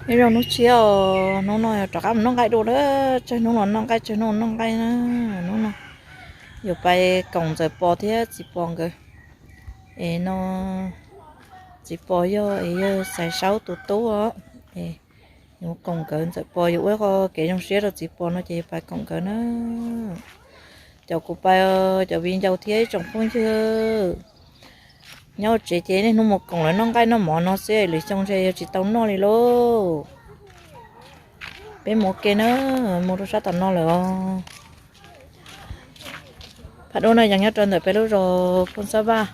Nyob zoo hnub tshiab os, hnub no yog rov qab mus noj nqaij dua na, tsawg hnub los noj nqaij, tsawg hnub los noj nqaij na. Hnub no yuav pais koom Ntxawm Pos thiab Txiv Pos nkawd. Es no Txiv Pos yog es yawg Xaiv Saub tus tub os. Es yuav koom nkawd, Ntxawm Pos yuav ua qho kev zoo siab rau Txiv Pos no ces yuav pais koom nkawd na. Cov kuv pais, cov viv ncaus thiab ib tsoom phooj ywg, nyob tsev ces niaj hnub mus koom lawv noj nqaij noj mov no xwb, lwm xyoo ntshe yuav tsis tau noj li lauj. Peb mus ua ke na, mus rau sab tom no lawm os. Phaj Duab no yeej nyob rau ntawm peb lub zos Phooj Xab Vaj,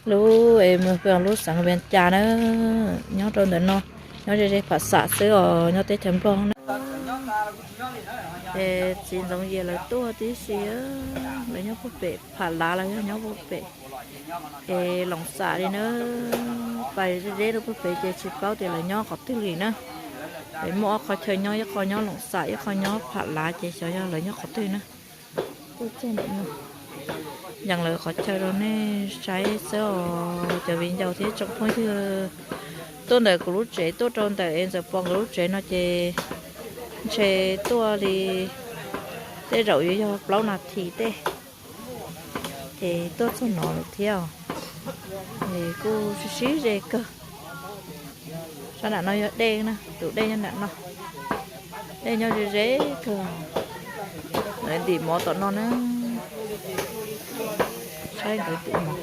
lub es mus pem lub xeev Vias Cas na, nyob rau ntawm no, nyob ze ze Pham Xam xwb os, nyob teb chaws Nplog na. Es txiv Ntxoov Yias lawv tuaj tib si, lawv nyob puag pem Pham Lav los yog nyob puag pem es Loos Xam li na. Pais ze ze rau puag pem ces tsis paub tias lawv nyob qhov twg li na. Es muaj ob qhov chaw nyob, ib qho nyob Loos Xam, ib qho nyob Pham Lav, ces xyov yog lawv nyob qhov twg na. Tuaj txog ntawm no, yees lawv qhov chaw rau nej saib xwb os cov viv ncaus thiab tsoom phooj ywg. Tuaj ntawm kuv lub tsev tuaj rau ntawm es Ntxawm Pos nkawd lub tsev no ces ntshe tuaj li tej zaum yuav yog plaub nas this tej, ces tuaj txog no lawm thiab os. Es kuj sib sib ze kawg. Sab nram no yog dej na, tus dej nyob nram no. Dej nyob ze ze kawg. Lawv ntim mov tom no na. Saib nkawd ntim mov.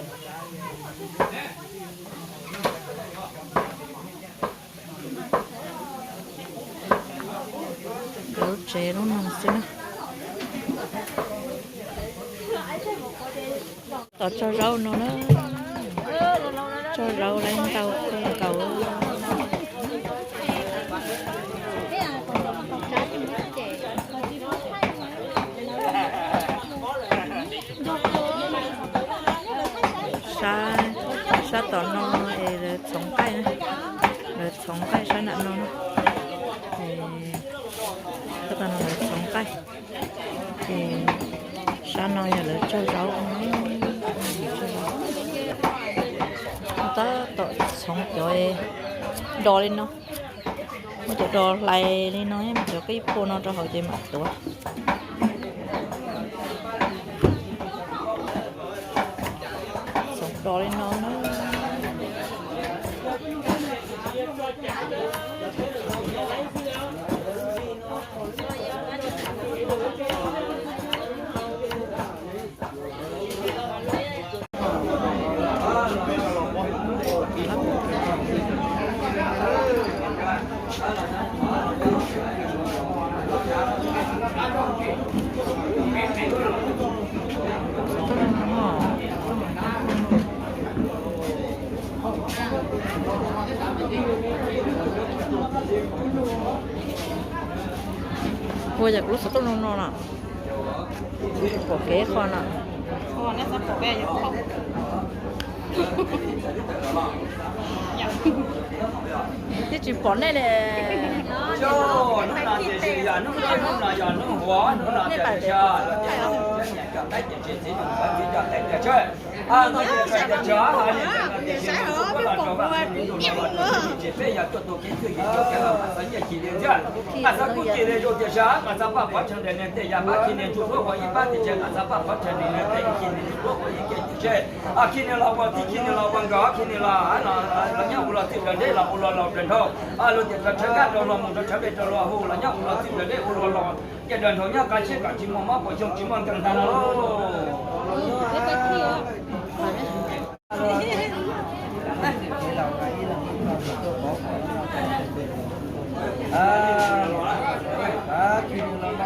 Nkawd lub tsev lub noog xwb na. Tos tsau zaub no na. Tsau zaub lawv ntau kawg nkaus. Sab, sab tom no es lawv txhoov nqaij, lawv txhoov nqaij sab nram no. Sab tom no lawv txhoov nqaij. Ces sab no yog lawv tsau zaub. Tab tom txhoov cov do li no. Muab cov do hlais li no, muab cov qij phua no rau hauv ces mam tuav. Txhoov do li no na. Ua cas kuv lub xov tooj zoo no na? Pom kev qho na. Twb tsis pom nej li. Nej pais Khi nws los ua tij, khi nws los ua nkawm, khi nws los los nyob ua los txwj nplawg deb los ua los laus nplawg nraug, luag tias rau rhawv nkaj rau los mus, rau rhawv npe rau los hu los nyob ua los txwj nplawg deb ua los laus, ces nplawg nraug nyob kav tsij kom tsis muaj mob puas xyoo, tsis muaj nkeeg ntag no lauj.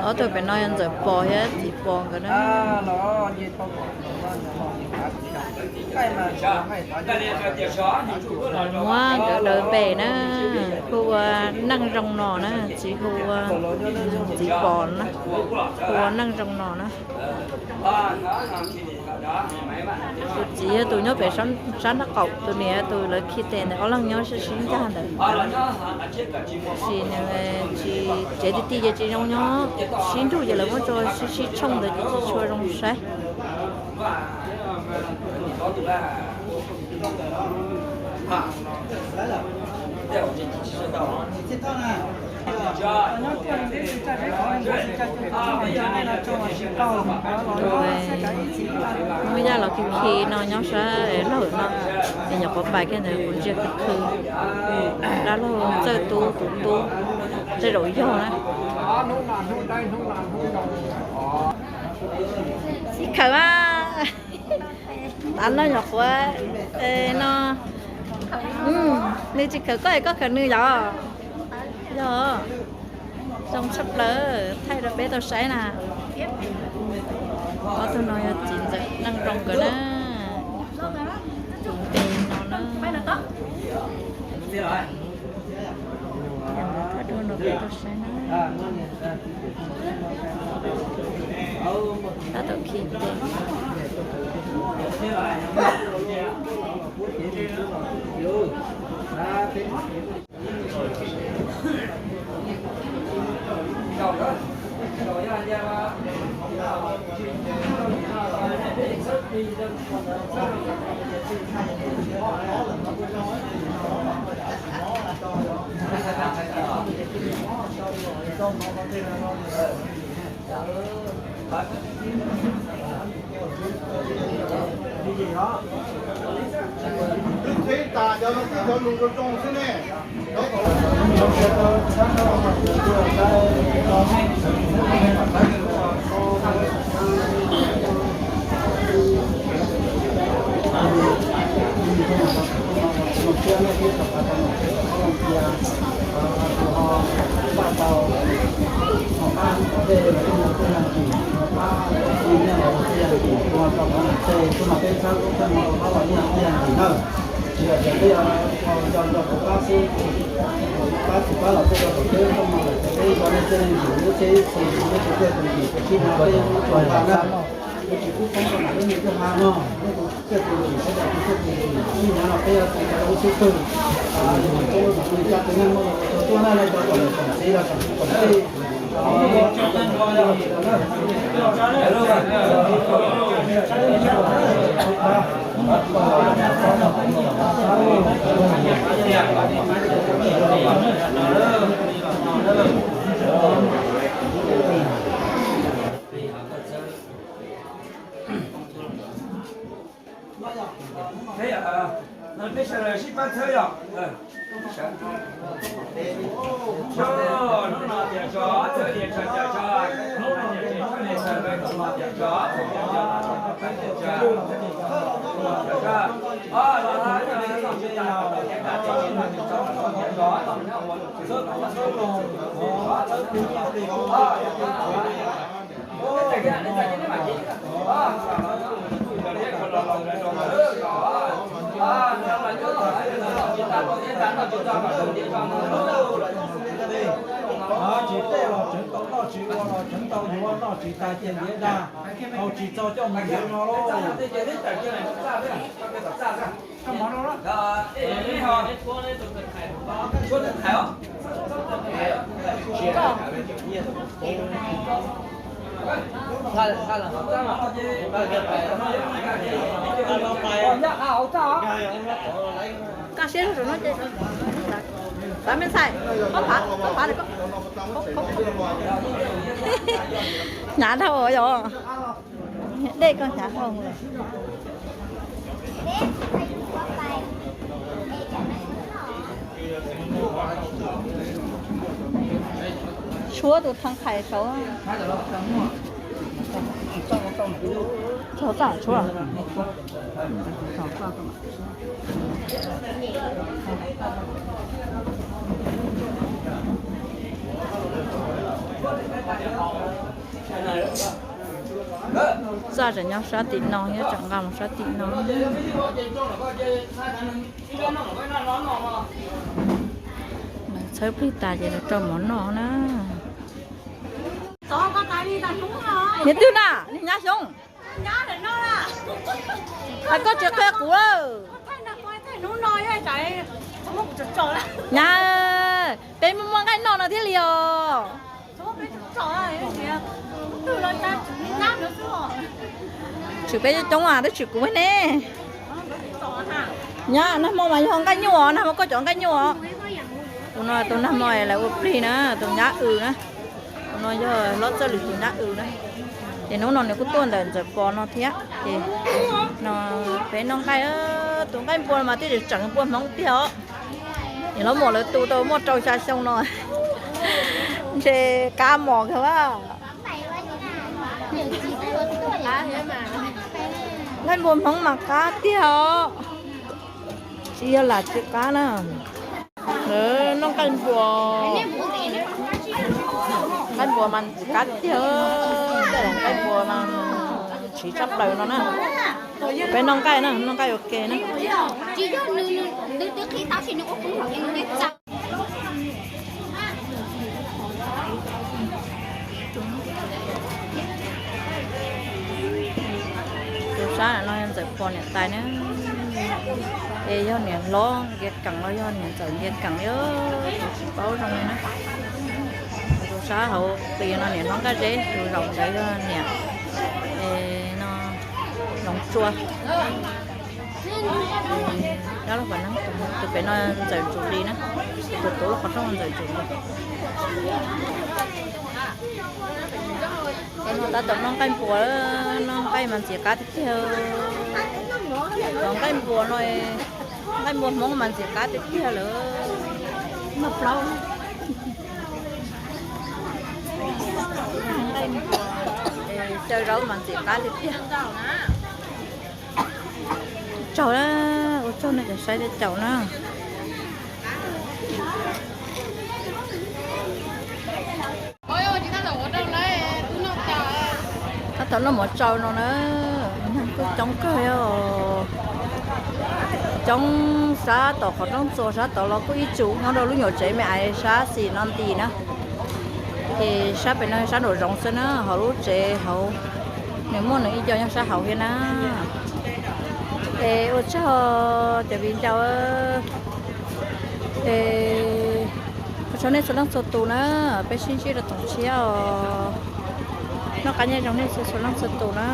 Ob tug pem no yog Ntxawm Pos thiab Txiv Pos nkawd na. Muab nkawd daws npe na, hu ua Neej Zoo no na, tsis hu ua Txiv Pos na, hu ua Neej Zoo no na. Tus txiv yog tus nyob pem sab nraub qaum, tus niam tus lawv khi tes ntawd, ob leeg nyob sib sib ncaj ntawd. Tab sis nws tsis, tsev ti ti ces tsis zoo nyob, sib nrug ces lawv muab tso sib sib tshooj ntawd ces tsis tshua zoo saib. Hnub yaj los khi khi no nyob sab lawm no, es nyuam qhuav pais kiag ntawd kuv ntsia khwv khwv, dab laug Txawj Tub tus tub, tej zaum yog na. Tsis khaws mas, tav no nyuam qhuav no, nws tsis khaws koj es koj khaws nws yom? Yog, zoo tshaj plaws, thaij rau peb tau saib na. Ob tug no yog txiv ntxawm Neej Zoo nkawd na. Tus npe no na. Thaij rau peb tau saib na. Tab tom khi tes. Twb qhib tas cov no twb cov lus zoo zoo xwb ne. Tsis yog tias peb yog nco nco kuv pab xwb, pab tsis pab los tej zaum peb tau mas lawm ces peb nco nej txij leej yim lub txhib xis lub txhua txhia tus yim tus txhib no peb tsuas nqa na. Kuv tsis pub poob rau mam lub me twb ha no, nej tus txhia tus yim sawv daws tus txhia tus yim ib hnub no peb yuav tsis tau lub xub pwg, peb mam li coj tus neeg muaj los tau tuaj na, nej cov tsoom niam tsoom txiv los tsoom kwv tsoom tij. Peb sawv daws sib pab txhawb yom. Hnub no tias tso, txhawb tias tso, tias tso, hnub no tias tso, tias tso, tias tso, tsis tej los tseev tau noj, tsis ua los tseev tau yuav, noj tsis tas ces ntiav dag, haus tsis txog coj mus ntiav no lauj. Kaj siab rau saum no ces, pab me ntxhais, pab phav, pab phav, hnyav dhau yom. Dej koj hnyav dhau. Tshuab tus thaj qhais saud. Tshuab, tshuab. Txaj tseem nyob sab tim no thiab, tseem nqa mus sab tim no. Txhawb plig tas ces lawv rau mov noj na. Niag twg na, niag nyab xyoob? Hais koj tsis qhia kuv lawm. Nyab, peb muaj muaj nqaij noj no thiab li os. Tshwm peb coob coob as, twb tshwm kuv ne. Nyab, nag hmo mas yog nqaij nyuj os, nag hmo koj cov nqaij nyuj os. Tus no tus nag hmo lawv ua plig na, tus nyab w na. Tus no yog hlob Txawj Lwm tus nyab w na. Ces hnub no nws kuj tuaj ntawm Ntxawm Pov no thiab ces no peb noj nqaij. Tus nqaij npua mas twb tseem npua Hmoob tiag os. Niam hlob Muas lawv tu tau muaj rau xya xyoo no. Ntshe qab mos kawg a. Nqaij npua Hmoob mas qab tiag os. Tsis yog lam tsis qab na. Noj nqaij npua, nqaij npua mas ntxim qab tiag, tej nqaij npua mas tsiv tshaj plaws no na. Peb noj nqaij na, noj nqaij ua ke na. Tus sab no yog Ntxawm Pov niam tais na, es yog niam hlob Nkias Keem los yog niam ntxawm Nkias Keem li, kuv tsis paub zoo li na. Tus sab hauv pis no niam hlob Nkaj Zeb, tus zaum ntawd yog niam no Zoov Tsua. Dab laug Vam Neeb, tus pem no Ntxawm Ntsuj Lis na, tus tuav lub qhov rooj Ntxawm Ntsuj Lis. Tab tom noj nqaij npua, noj nqaij mas ntxim qab tiag tiag. Cov nqaij npua no, nqaij npua Hmoob mas ntxim qab tiag tiag lawm. Nqaij npua, xyaw zaub mas ntxim qab tiag tiag. Ua tsaug na, ua tsaug nej cov saib tej caum na. Tab tom noj mov tsau no na, neeg kuj coob kawg os. Coob sab tom qhov rooj txua sab tod los kuj ib tsu nyob rau lub nyuam tsev me ais sab xis no nti na. Ces sab pem no sab nraum zoov xwb na, hauv lub tsev hauv nws muaj nws ib co nyob sab hauv thiab na. Es ua tsaug cov viv ncaus, es ua tsaug nej txhua leej txhua tus na, peb sib ntsib rau toom tshiab os. Noj qab nyob zoo nej txhua leej txhua tus na.